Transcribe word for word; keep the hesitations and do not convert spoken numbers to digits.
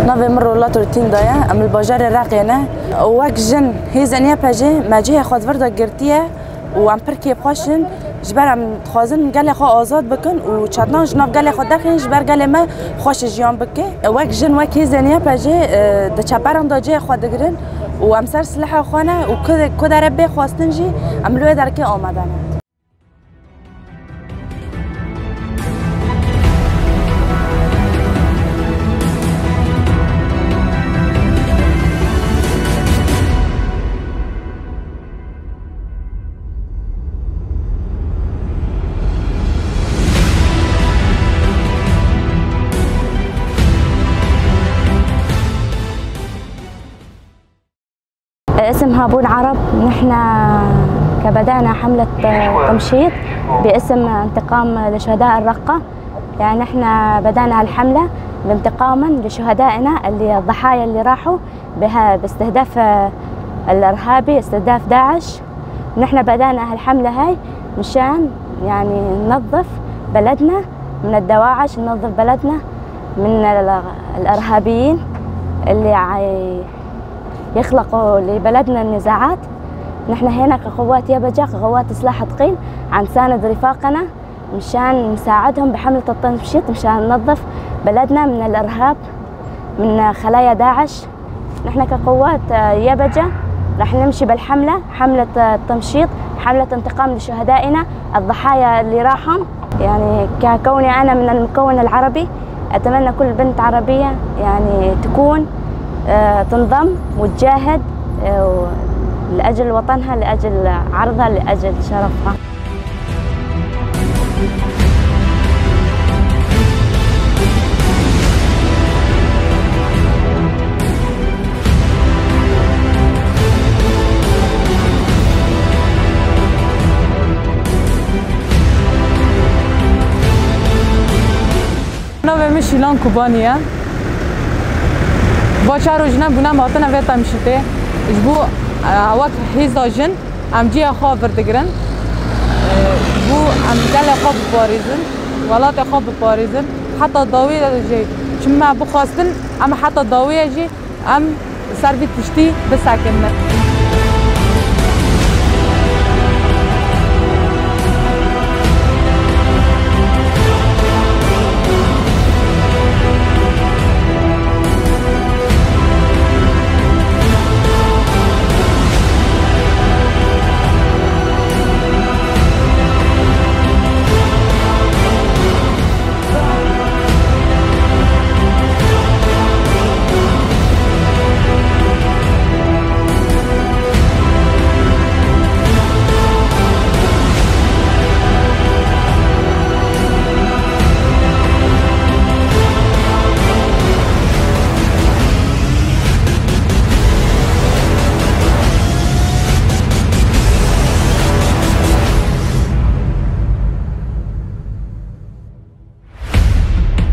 Navê min Rola Turtîn de ye, em li bajarê Reqê ne. Wek jin hêzên Y P G me cihê xwe di vir de girtiye û em pir kêfxweş in. Ji ber em dixwazin gelê xwe azad bikin û çetan ji nav gelê xwe derxînin, ji ber gelê me xweş jiyan bike. Wek jin, wek hêzên Y P G, e, di çeperan de cihê xwe digirin û em ser sileha xwe ne û ku, ku dere bê xwestin jî em li wê derkê amade ne. اسمها بون عرب. نحن كبدأنا حملة تمشيط باسم انتقام لشهداء الرقة. يعني نحن بدأنا هالحملة بانتقاما لشهدائنا اللي الضحايا اللي راحوا بها-، باستهداف الإرهابي، استهداف داعش. نحن بدأنا هالحملة هاي مشان يعني ننظف بلدنا من الدواعش، ننظف بلدنا من ال-، الإرهابيين اللي عاي-، يخلقوا لبلدنا النزاعات. نحن هنا كقوات يبجة، كقوات سلاح ثقيل، عم نساند رفاقنا مشان نساعدهم بحملة التمشيط، مشان ننظف بلدنا من الإرهاب، من خلايا داعش. نحن كقوات، آه، يبجة رح نمشي بالحملة، حملة، آه، تمشيط، حملة انتقام لشهدائنا، الضحايا اللي راحوا. يعني ككوني أنا من المكون العربي، أتمنى كل بنت عربية يعني تكون، آه، تنضم وتجاهد، آه، لأجل وطنها، لأجل عرضها، لأجل شرفها. Navê min Şîlan Kubanî ye. Va çar roj ne bûne, em hatine vê temşîtê. Ji bo, e, wek hêza jin em cihê xwe vir digirin. E, ji bo em gelê xwe biparêzin, welatê xwe biparêzin. Heta dawî jî çi me bixwestin, em heta dawiyê jî em ser vî tiştî bisekinin.